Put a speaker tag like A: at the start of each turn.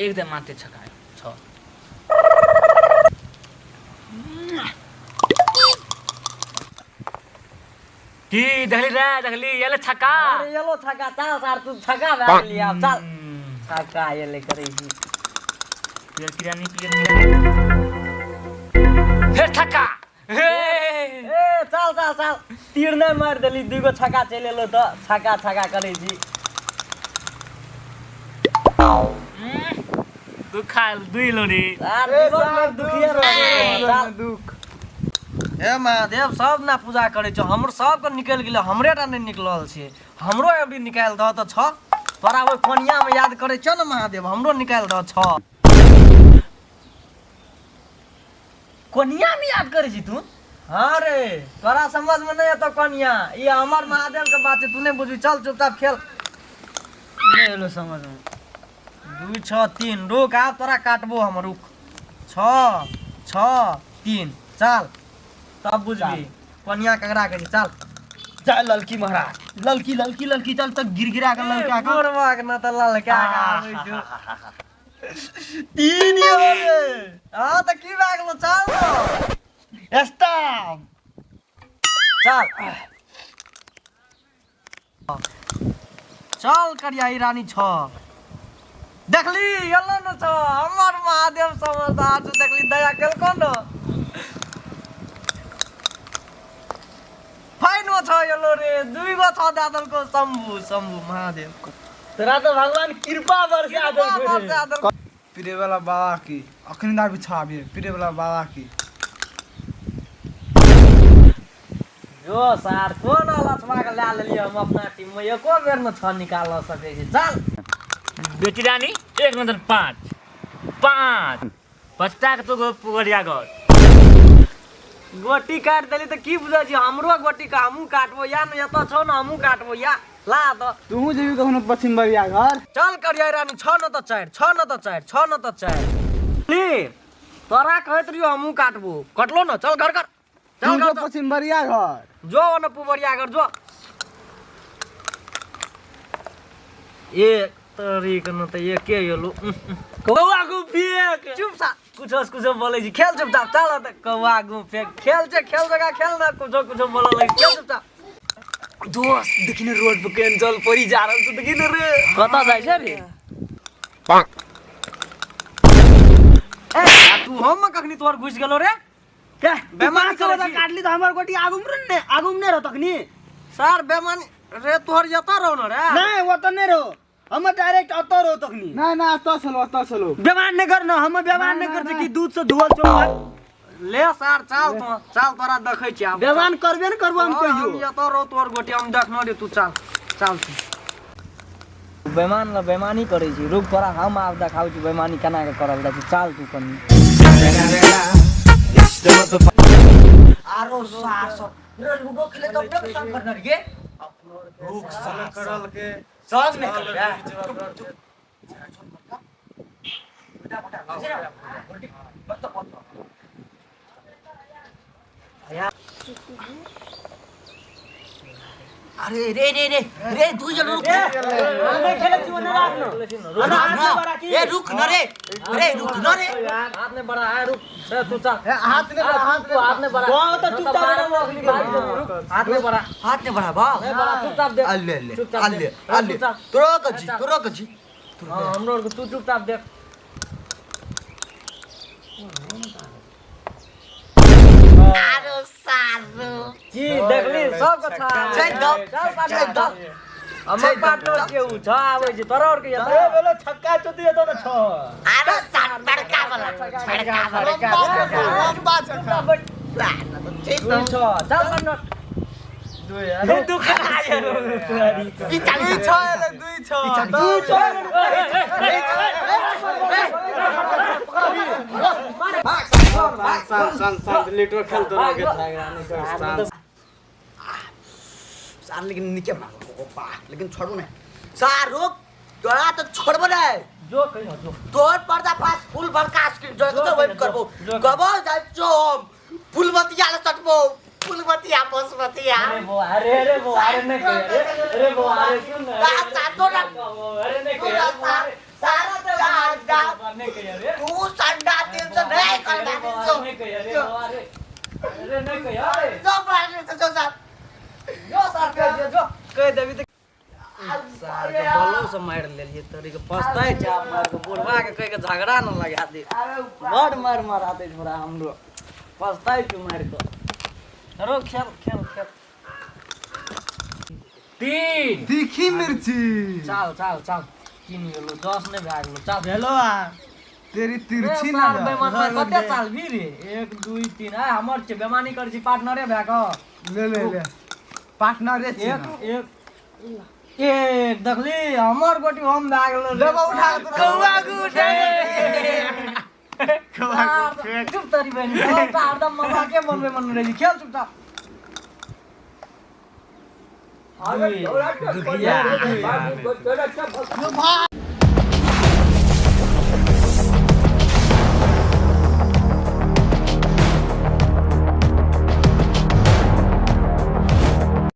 A: एकदम माते छक्का छ। की देखली रे, देखली एले छक्का।
B: अरे एलो छक्का, चल सार तू छक्का भए गेली आब, चल छक्का एले करै छी।
A: प्लेयर किरानी, प्लेयर किरानी, फेर छक्का। हे
B: ए चल चल चल, तीर नहि मारि देली, दुगो छक्का चलि एलो तऽ छक्का छक्का करै छी।
A: दुखा दुई लोरी
B: सार जीवन मे दुखिए रहबै, चल।
C: दुख
B: हे महादेव, सब ना पूजा करै छौ, हमरो सबके निकलि गेलै, हमरे टा नहि निकलल छै। हमरो अबरी निकालि दह तऽ छह, तोरा ओहि कोनियामे याद करै छौ ने महादेव, हमरो निकालि दह छह। कोनियामे याद करै छी तू? हाँ रे, तोरा समझमे नहि एतौ कोनिया, ई हमर महादेव के बात छै, तू नहि बुझबी। चल चुपचाप खेल।
C: नहि एलो समझमे।
B: 2 6 3, रुक आब तोरा काटबो हम, रुक। 6 6 3, चल तब बुझबी कोनिया ककरा कहै छै। चल
C: चल ललकी महाराज, ललकी ललकी ललकी, चल तक गिर गिरा के ललका के।
B: गोरवा के न तऽ ललका के आबै छौ।
C: 3 ये रे।
B: हाँ तऽ की भए गेलो, चल न।
C: स्टॉप।
B: चल चल करिया ई रानी छ, देखली एलो न छ, हमर महादेव समझदार छ, देखली दया केलको न। फाइनो छ एलो रे, दुई गो छ दए देलको शंभू, शंभू महादेव।
C: तोरा तऽ भगवान कृपा बरसा
B: कृपा
C: देलको रे।
B: बरसा देलको।
C: पीरे वाला बाबा की अखनी दा बिछा आबिए पीरे वाला बाबा की।
B: जो सार कोन लछवा के लए लेलियै हम अपना टीम में, एको बेर न छ निकाल सकै छी। चल
A: बेटी रानी 1 नंबर 5 5 पचटा के तो पुगरिया घर।
B: गोटी काटि देली तऽ की बुझै छी, हमरो गोटी के हमहूँ काटबो या ने, एतऽ छौ ने हमहूँ काटबो या ला दऽ।
C: तूहू जेबी कखनो पश्चिम बरिया घर।
B: चल करिया रानी, 6 न तऽ 4, 6 न तऽ 4, 6 न तऽ 4। ली तोरा कहैत रहियो हमहूँ काटबो, कटलो न। चल घर कर, चल
C: तू
B: घर
C: जो
B: चल।
C: पश्चिम बरिया घर।
B: जो न पुबरिया घर जो। एक तारीख न तऽ एके एलो।
C: कौआ गु फेक।
B: चुप सा, कुछो से कुछो बोलै छी, खेल चुपचाप। चल तऽ कौआ गु फेक खेल छै, खेल जगह खेल न, कुछो कुछो बोलऽ लगै, खेल चुपचाप।
C: दोस्त देखी ने रोड पर केहन जल पड़ी जा रहल छै, देखी ने रे।
B: कतऽ जाइ छै रे? ए आ तू हम में कखनी तोहर घुसि गेलो रे?
C: के
B: बेमानी
C: बेमानी
B: करै
C: करै
B: छी।
C: काटली तऽ हमर गोटी आगू में ने, आगू में नहीं रहो तखनी।
B: सर बेमानी रे, तोहर जतऽ रहो न रे।
C: नहीं वो तो नहीं रहो, हमर डायरेक्ट अतऽ रहो तखनी।
D: ना ना अतऽ चलो, अतऽ चलो।
C: बेमान नहीं कर न, हमर बेमान नहीं कर
D: ना,
C: कि दूध से धोअल छौ।
B: ले सार चल तू, चल तोरा देखै छी आब।
C: बेमान करबे न करबो हम
B: हम
C: कहियो।
B: जतऽ रहो तोहर गोटी हम देखनो रे, तू चल चल तू। बेमान ल बेमानी करै छी, रुक तोरा हम आब देखाबै छी बेमानी केना के करल जाइ छै। चल तू कनी।
E: आरो सार सब रे लूडो खेले तो अपने संग करना रे।
D: रुक सार करल के
E: सब ने कर रे। अरे रे रे रे रे दुई जन रुक।
C: हमे खेले छी ओने राख न।
E: ए रुक न रे, रे रुक न रे।
B: हाथ ने बड़ा है, रुक रे तू चल।
C: हाथ ने बड़ा, हाथ
B: तू हाथ ने बड़ा।
C: गाँव तऽ चुपचाप
B: रुक, रुक, हाथ ने बड़ा,
E: हाथ ने बड़ा बा।
B: नहीं बड़ा, चुपचाप देख।
E: अल्ले अल्ले
B: चुपचाप
E: अल्ले
B: देख।
E: अल्ले
B: चुपचाप।
E: तोरा कजी, तोरा कजी।
B: हाँ, हमरो आर के तू चुपचाप देख।
E: आरो सारो
B: की देखली सब के छा।
E: छै दब,
B: चल पाटो,
E: छै दब।
B: चल। हमर पाटो के उ छ आबै छै तोरा और के
C: ए
B: एतऽ।
C: बोलो छक्का चोती एतो त छ।
E: आरो सार बड़का वाला, बड़का वाला।
D: लंबा छक्का।
E: छै
B: दुई
E: दब।
B: छ, चल पाटो।
C: हे दुखा रे तोरी।
E: ई चाली
D: दुई छ एले, दुई छ।
C: दुई छ।
D: शांत शांत शांत, लीटर खेल तोरा के शांत।
E: सार लेकिन निके मारलो बा, लेकिन छोड़ू ने सार, रुक तोरा तो छोड़बो नै।
B: जो कहियो जो।
E: तोर पर्दाफाश फुल बड़का स्क्रीन जो तो वेब करबो कबो जाइ छो हम फुलबतिया ले सटबो, फुलबतिया बसबतिया।
B: अरे बो अरे अरे बो अरे नहीं कहे अरे, अरे बो अरे सुन ना,
E: सार, सार, तोरा
B: अरे नहीं कहे
E: तोरा सार सारा तो संडा
B: नहीं कहिया रे
E: तू संडा दिल से नहीं कर बानी सो
B: नहीं कहिया रे बाबा रे अरे नहीं कहिया रे
E: जो बानी से जो सार
B: जो सार कह दे जो कह देबी त सार के बलो से मारि लेलिए तोरी के पछताइ छै आब मारि के बुढ़वा के कहि के झगड़ा न लगा दे बड़ मार मारा दे छोरा हमरो पछताइ छु मारि के रो खेल खेल खेल
A: 3
D: तीखी मिर्ची
B: चल चल चल किन गेलो 10 नहि भए गेलो चल
D: हेलो आ तेरी तिरछी ना
B: सार बेमान कते चाल भी रे 1 2 3 आ हमर छै बेमानी कर छी पार्टनरे भए के
D: ले ले ले पार्टनर रे छी
B: एक एक एक देखली हमर गोटी हम भए गेलो रे।
D: देबो उठा के तोरा।
B: कौआ गुटे
D: कौआ गुटे।
B: चुप तरी बहिनी सब त हरदम मजाके बनबै मन रही खेल चुपचाप
A: दुखिया
E: भाई।